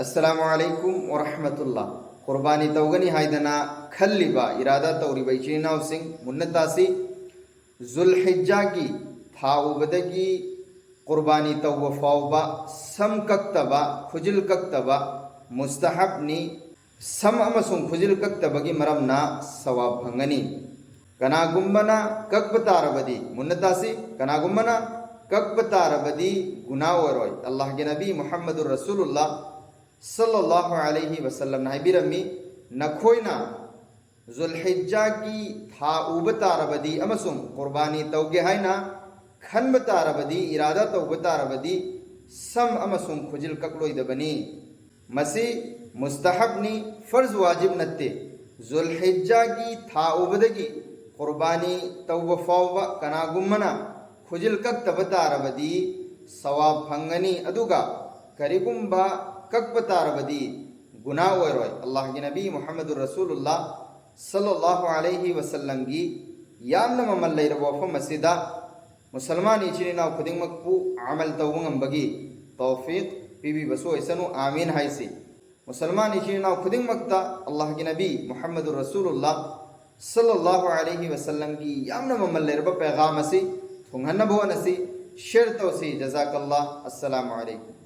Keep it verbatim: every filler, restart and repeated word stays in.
ꯑꯁꯂꯥꯃꯨ ꯑꯂꯩꯀꯨꯝ ꯋꯔꯍꯃꯇꯨꯜꯂꯥ꯫ ꯀꯨꯔꯕꯥꯅꯤ ꯇꯧꯒꯅꯤ ꯍꯥꯏꯗꯅ ꯈꯜꯂꯤꯕ, ꯏꯔꯥꯗꯥ ꯇꯧꯔꯤꯕ ꯏꯆꯤꯟ ꯏꯅꯥꯎꯁꯤꯡ, ꯃꯨꯟꯅ ꯇꯥꯁꯤ꯫ ꯖꯨꯜꯍꯤꯖꯥꯒꯤ ꯊꯥ ꯎꯕꯗꯒꯤ ꯀꯨꯔꯕꯥꯅꯤ ꯇꯧꯕ ꯐꯥꯎꯕ ꯁꯝ ꯀꯛꯇꯕ, ꯈꯨꯖꯤꯜ ꯀꯛꯇꯕ ꯃꯨꯁꯇꯍꯕꯅꯤ꯫ ꯁꯝ ꯑꯃꯁꯨꯡ ꯈꯨꯖꯤꯜ ꯀꯛꯇꯕꯒꯤ ꯃꯔꯝꯅ ꯁꯋꯥꯕ ꯐꯪꯒꯅꯤ꯫ ꯀꯅꯥꯒꯨꯝꯕꯅ ꯀꯛꯄ ꯇꯥꯔꯕꯗꯤ, ꯃꯨꯟꯅ ꯇꯥꯁꯤ, ꯀꯅꯥꯒꯨꯝꯕꯅ ꯀꯛꯄ ꯇꯥꯔꯕꯗꯤ ꯒꯨꯅꯥ ꯑꯣꯏꯔꯣꯏ꯫ ꯑꯜꯂꯥꯍꯒꯤ ꯅꯕꯤ ꯃꯨꯍꯝꯃꯗꯨꯔ ꯔꯁꯨꯂꯨꯜꯂꯥ ꯁꯜꯂꯜꯂꯥꯍꯨ ꯑꯂꯩꯍꯤ ꯋꯁꯜꯂꯝꯅ ꯍꯥꯏꯕꯤꯔꯝꯃꯤ, ꯅꯈꯣꯏꯅ ꯖꯨꯜꯍꯤꯖꯥꯒꯤ ꯊꯥ ꯎꯕ ꯇꯥꯔꯕꯗꯤ ꯑꯃꯁꯨꯡ ꯀꯨꯔꯕꯥꯅꯤ ꯇꯧꯒꯦ ꯍꯥꯏꯅ ꯈꯟꯕ ꯇꯥꯔꯕꯗꯤ, ꯏꯔꯥꯗꯥ ꯇꯧꯕ ꯇꯥꯔꯕꯗꯤ, ꯁꯝ ꯑꯃꯁꯨꯡ ꯈꯨꯖꯤꯜ ꯀꯛꯂꯣꯏꯗꯕꯅꯤ꯫ ꯃꯁꯤ ꯃꯨꯁꯇꯍꯕꯅꯤ, ꯐꯔꯖ ꯋꯥꯖꯤꯕ ꯅꯠꯇꯦ꯫ ꯖꯨꯜꯍꯤꯖꯥꯒꯤ ꯊꯥ ꯎꯕꯗꯒꯤ ꯀꯨꯔꯕꯥꯅꯤ ꯇꯧꯕ ꯐꯥꯎꯕ ꯀꯅꯥꯒꯨꯝꯕꯅ ꯈꯨꯖꯤꯜ ꯀꯛꯇꯕ ꯇꯥꯔꯕꯗꯤ ꯁꯋꯥꯕ ꯐꯪꯒꯅꯤ, ꯑꯗꯨꯒ ꯀꯔꯤꯒꯨꯝꯕ ꯀꯛꯄ ꯇꯥꯔꯕꯗꯤ ꯒꯨꯅꯥ ꯑꯣꯏꯔꯣꯏ꯫ ꯑꯜꯂꯥꯍꯒꯤ ꯅꯕꯤ ꯃꯨꯍꯝꯃꯗꯨꯔ ꯔꯁꯨꯂꯨꯜꯂꯥ ꯁꯜꯂꯜꯂꯥꯍꯨ ꯑꯂꯩꯍꯤ ꯋꯁꯜꯂꯝꯒꯤ ꯌꯥꯝꯅ ꯃꯃꯜ ꯂꯩꯔꯕ ꯋꯥꯐꯝ ꯑꯁꯤꯗ ꯃꯨꯁꯜꯃꯥꯟ ꯏꯆꯤꯟ ꯏꯅꯥꯎ ꯈꯨꯗꯤꯡꯃꯛꯄꯨ ꯑꯃꯜ ꯇꯧꯕ ꯉꯝꯕꯒꯤ ꯇꯧꯐꯤꯛ ꯄꯤꯕꯤꯕꯁꯨ ꯑꯣꯏꯁꯅꯨ꯫ ꯑꯥꯃꯤꯟ ꯍꯥꯏꯁꯤ꯫ ꯃꯨꯁꯜꯃꯥꯟ ꯏꯆꯤꯟ ꯏꯅꯥꯎ ꯈꯨꯗꯤꯡꯃꯛꯇ ꯑꯜꯂꯥꯍꯒꯤ ꯅꯕꯤ ꯃꯨꯍꯝꯃꯗꯨꯔ ꯔꯁꯨꯂꯨꯜꯂꯥ ꯁꯜꯂꯜꯂꯥꯍꯨ ꯑꯂꯩꯍꯤ ꯋꯁꯜꯂꯝꯒꯤ ꯌꯥꯝꯅ ꯃꯃꯜ ꯂꯩꯔꯕ ꯄꯦꯒꯥꯝ ꯑꯁꯤ ꯊꯨꯡꯍꯟꯅꯕ ꯍꯣꯠꯅꯁꯤ꯫ ꯁꯦꯌꯔ ꯇꯧꯁꯤ꯫ ꯖꯖꯥꯀꯜꯂꯥ꯫ ꯑꯁꯁꯂꯥꯃꯨ ꯑꯂꯩꯀꯨꯝ꯫